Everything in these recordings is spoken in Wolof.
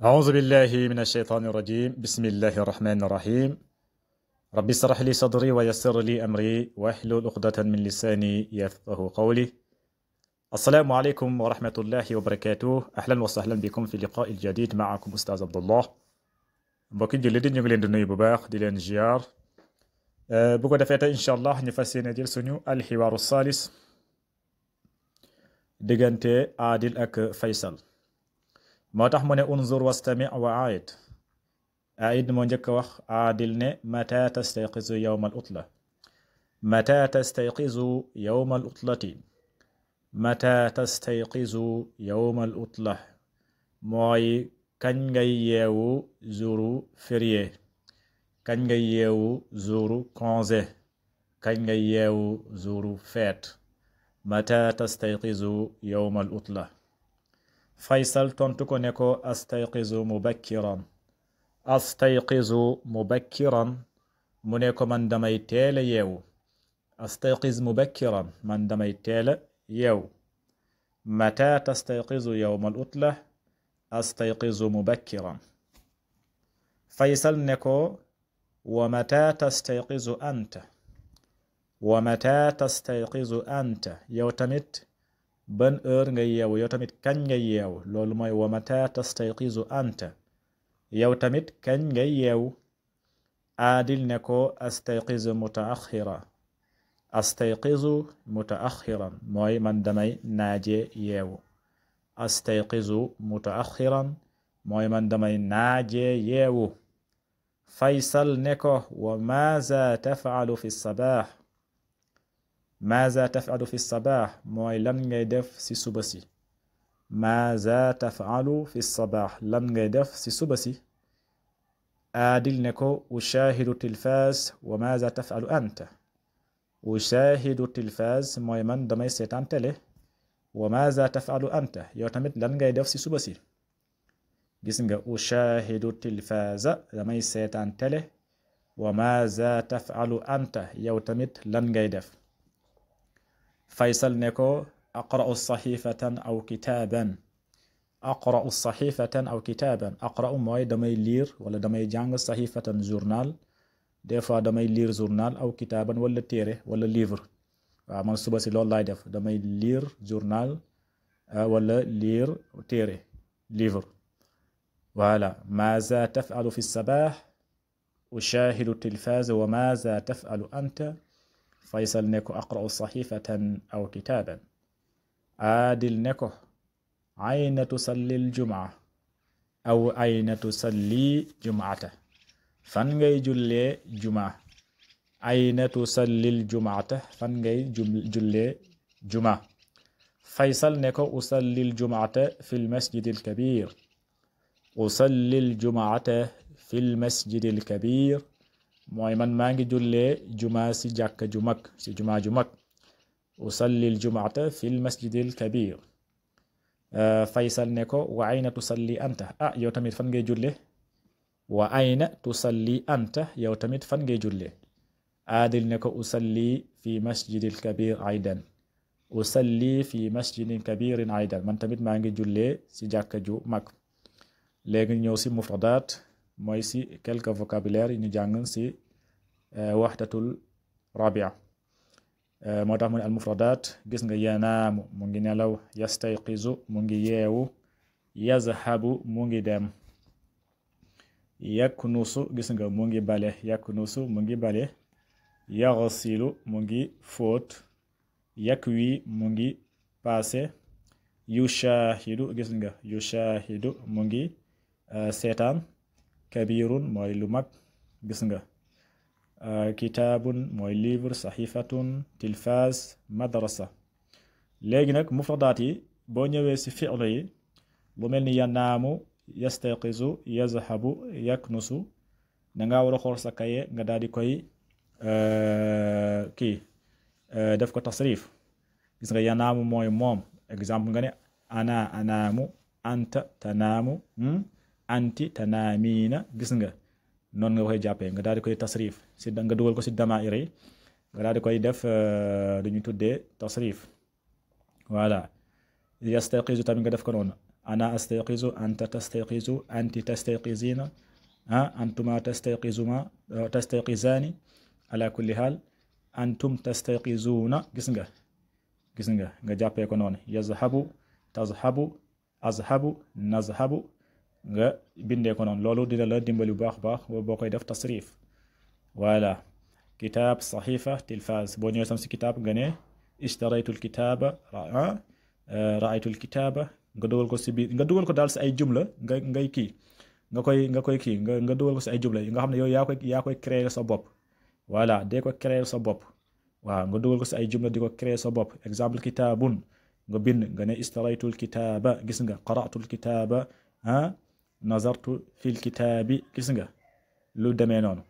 أعوذ بالله من الشيطان الرجيم بسم الله الرحمن الرحيم رب اشرح لي صدري ويسر لي أمري واحلل عقدة من لساني يفقه قولي. السلام عليكم ورحمة الله وبركاته. أهلا وسهلا بكم في اللقاء الجديد معكم أستاذ عبد الله. mbokki jullit di ñu ngi leen di nuyu bu baax di leen ziar bu ko defee tey incha allah ñu fas yéene jël suñu alxiwaaru saalis diggante Adil ak Faysal. moo tax mu ne unzur wastami wa aid. aid moo njëkk a wax Adil ne mata tastayqizu yawma al utla, mata tastayqizu yawma al utlati, mata tastayqizu yawma al utla mooy kañ ngay yeewu jouru férié, kañ ngay yeewu jouru congé, kañ ngay yeewu jouru fête. mata tastayqizu yawma al utla. Faysal tontu ko ne ko astayqizu mubakkiran, astayqizu mubakkiran mu ne ko man damay teela yeewu, astayqiz mubakkiran man damay teela yeewu. mata tastayqizu yawma al utla, astayqizu mubakkiran. Faysal ne ko wa mata tastayqizu anta, wa mata tastayqizu anta yow tamit ban heure nga yeewu, yow tamit kañ nga yeewu. loolu mooy wa mata tastayqizu anta yow tamit kañ nga yeewu. Adil ne ko astayqizu mutaaxira, astayqizu mutaaxiran mooy man damay naaje yeewu, astayqizu mutaaxiran mooy man damay naaje yeewu. Faysal ne ko wa maaza tafaalu fi sabaax, maaza tafalu fi sabaax mooy lan ngay def si suba si, maaza tafalu fi sabaax lan ngay def si suba si. Adil ne ko ushahidu tilfaas wa maaza tafalu anta, ushahidu tilfaas mooy man damay seetaan télé, wa maaza tafalu anta yow tamit lan ngay def si suba si. gis nga ushahidu tilfaaza damay seetaan télé, wa maaza tafalu anta yow tamit lan ngay def. Faysal ne ko aqra'u saxifatan aw kitaaban, aqra'u saxifatan aw kitaaban. aqra'u mooy damay lire wala damay jàng saxifatan journal, des fois damay lire journal, aw kitaaban wala téere wala livre. waaw man suba si loolu laay def, damay lire journal wala lire téere livre. voilà. maaza tafalu fi sabaax ushahidu tilfaaz wa maaza tafalu anta. Faysal ne ko aqra'u saxifatan aw kitaaban. Adil ne ko ayna tusalli ljumaa aw ayna tusalli jumaata, fan ngay jullee jumaa. ayna tusalli ljumaata fan ngay jullee jumaa. Faysal ne ko usalli ljumaata fi lmasjidi lkabir, usalli ljumaata fi lmasjidi lkabir mooy man maa ngi jullee jumaa si jàkka ju mag, si jumaa ju mag. usalli ljumaata fi lmasjidi lkabir. Faysal ne ko wa ayna tusalli anta, yow tamit fan ngay julle, wa ayna tusalli anta yow tamit fan ngay julle. Adil ne ko usalli fi masjidi lkabir aydan, usalli fi masjidin kabirin aydan man tamit maa ngi jullee si jàkka ju mag. léegi ñëw si mufradaat mooy si quelques vocabulaire yi ñu jàng si waxdatul rabia. moo tax mu ne al mufradaat gis nga yanaamu mu ngi nelaw, yastayqizu mu ngi yeewu, yazhabu mu ngi dem, yaknusu gis nga mu ngi bale, yaknusu mu ngi bale, yaghsilu mu ngi fóot, yakwi mu ngi paase, yushahidu gis nga yushahidu mu ngi seetaan, kabirun mooy lu mag gis nga, kitaabun mooy livre, saxifatun, tilfaas, madrasa. léegi nag mufradaat yi boo ñëwee si fi'lu yi lu mel ni yanaamu, yastayqizu, yazhabu, yaknusu da ngaa war a xool sa kaye nga daal di koy def ko tasrif. gis nga yanaamu mooy moom, exemple nga ne ana anaamu, anta tanaamu, anti tanaamiina. gis nga noonu nga koy jàppee, nga daal di koy tasrif si nga dugal ko si damaa'ir yi, nga daal di koy def lu ñu tuddee tasrif. voilà. yastayqizu tamit nga def ko noonu, أنا أستيقظ، أنت تستيقظ، أنت تستيقظين، أنتما تستيقظان. على كل حال أنتم تستيقظون. gis nga jàppee ko noonu. yazhabu, tazhabu, azhabu, nazhabu, nga bindee ko noonu. loolu dina la dimbali bu baax boo koy def tasrif. voilà. kitaab, saxiifa, tilfaaz. boo ñëwee sam si kitaab nga ne ishtaraytul kitaaba, raaytul kitaaba, nga dugal ko si biir, nga dugal ko daal si ay jumla ngay kii nga koy kii nga dugal ko si ay jumla yi nga xam ne yow yaa koy créer sa bopp. voilà dee ko créer sa bopp. waaw nga dugal ko si ay jumla di ko créer sa bopp. exemple kitaabun nga bind nga ne istaraytul kitaaba, gis nga qara'tul kitaaba, nazartu fil kitaabi, gis nga lu demee noonu.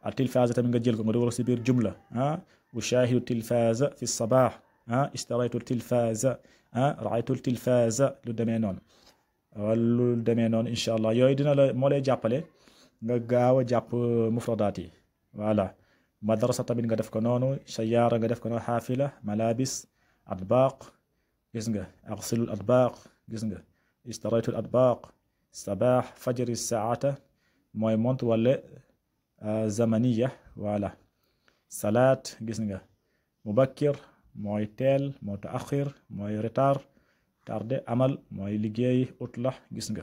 a tilfaaza tamit nga jël ko nga dugal ko si biir jumla. ushahidu tilfaaza fi sabaax, istaraytu tilfaaza, raaytu tilfaaza, lu demee noonu. lu demee noonu incha allah yooyu dina la moo lay jàppale nga gaaw a jàpp mufradaat yi. voilà. madrasa tamit nga def ko noonu. sayaara nga def ko noonu. xaafila, malabis, atbaaq, gis nga axsilul atbaaq, gis nga istaraytul atbaaq. sabaax, fajri saata mooy montre wala zamaniya. voilà. salaat, gis nga mubakkir mooy teel, mutaaxir mooy retard, tardé. amal mooy liggéey, utla, gis nga.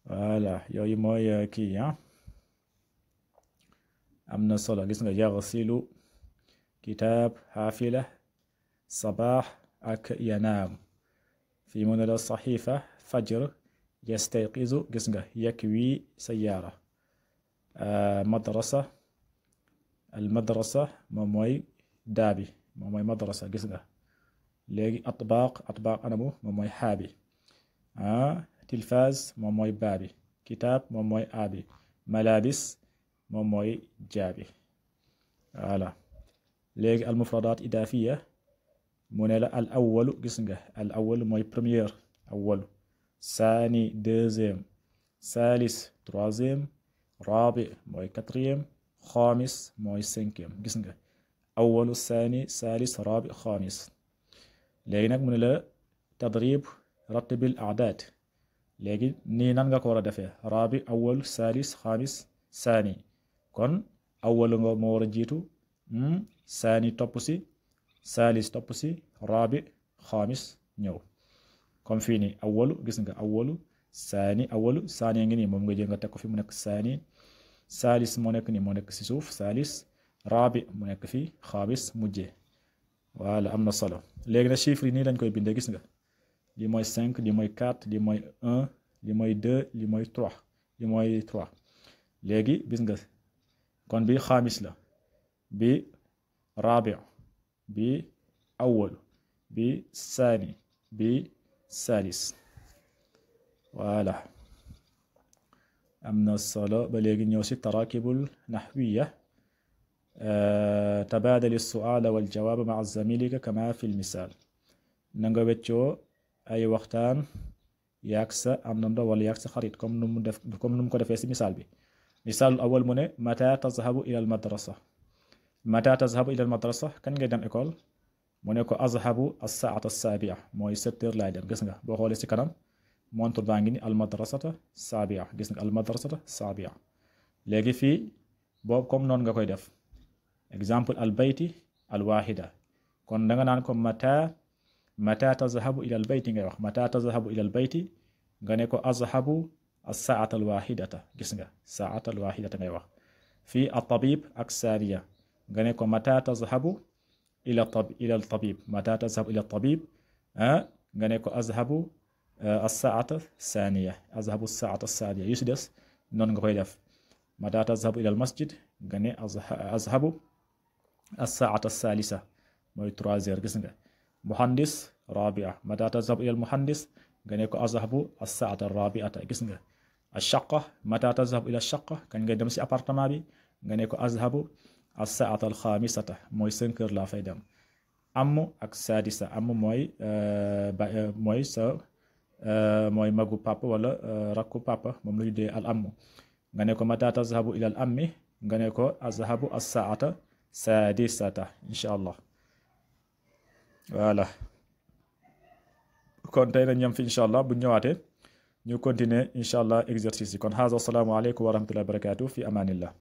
voilà yooyu mooy kii am na solo. gis nga yaghsilu, kitaab, xaafila, sabaax ak yanaam. fii mu ne la saxiifa, fajr, yastayqizu, gis nga yakwi, sayaara. madrasa, al madrasa moom mooy daabi, moom mooy madrasa, gis nga. léegi atbaaq anamu moom mooy xaabi. tilfaaz moom mooy baabi. kitaab moom mooy aabi. malabis moom mooy jaabi. voilà. léegi al mufradaat idaafiya mu ne la al awalu, gis nga al awalu mooy première, awalu. saani deuxième, saalis troisième, raabi mooy quatrième, xaamis mooy cinquième, gis nga. awalu, saani, saalis, raabi, xaamis. léegi nag mu ne la tadrib ratibil aadaad. léegi nii nan nga ko war a defee. raabi, awal, saalis, xaamis, saani. kon awal nga moo war a jiitu, saani topp si, saalis topp si, raabi, xaamis ñëw. comme fii nii awalu, gis nga awalu, saani ngi nii moom nga jël nga teg ko fi mu nekk saani. saalis moo nekk nii moo nekk si suuf, saalis. raabi mu nekk fii, xaamis mujjee. voilà am na solo. léegi nag chiffre yi nii lañ koy bindee, gis nga. lii mooy 5, lii mooy 4, lii mooy 1, lii mooy 2, lii mooy 3, lii mooy 3. léegi gis nga kon bi xaamis la, bi raabi, bi awal, bi saani, bi saalis. voilà am na solo. ba léegi ñëw si tarakibul naxwiya. tabaadali suaala wal jawaaba maa zamilika kama fi lmisaal. na nga weccoo ay waxtaan yaag sa àndandoo wala yaag sa xarit comme nu mu ko defee si misaal bi. misaalul awal mu ne mata tazhabu ila al madrasa. mata tazhabu ila al madrasa, kañ ngay dem école. mu ne ko azhabu as-saata as-saabia, mooy 7 heures laay dem. gis nga boo xoolee si kanam montre baa ngi ni al madrasata saabia, gis nga al madrasata saabia. léegi fii boobu comme noonu nga koy def. exemple al bayti al wahida. kon da nga naan ko mata tazhabu ila al bayti ngay wax. mata tazhabu ila al bayti nga ne ko azhabu as-saata al wahidata, gis nga saata al wahidata ngay wax. fii al tabib ak saaniya nga ne ko mata tazhabu ila al tabib. mata tazhabu ila al tabib nga ne ko azhabu as-saata saaniya. azhabu as-saata saaniya. yu si des noonu nga koy def. mata tazhabu ila al masjid nga ne azhabu as-saata as-salisa, mooy 3 heures, gis nga. muhandis rabia. mata tazhabu ila al muhandis nga ne ko azhabu as-saata ar-rabiata, gis nga. ash-shaqqa. mata tazhabu ila ash-shaqqa, kañ ngay dem si appartement bi nga ne ko azhabu as-saata al-khamisata, mooy 5 heures laa fay dem. am ak sadisa. am mooy sa mooy magu papa wala rakku papa, moom la ñu dee al am. nga ne ko mata tazhabu ila al ammi nga ne ko azhabu as-saata sadisata, incha allah. voilà kon tey nañ yem fi incha allah bu ñëwaatee ñu continuer incha allah exercice yi kon haza assalaamu aleykum wa rahmatullahi wa barakatuh fi amanillah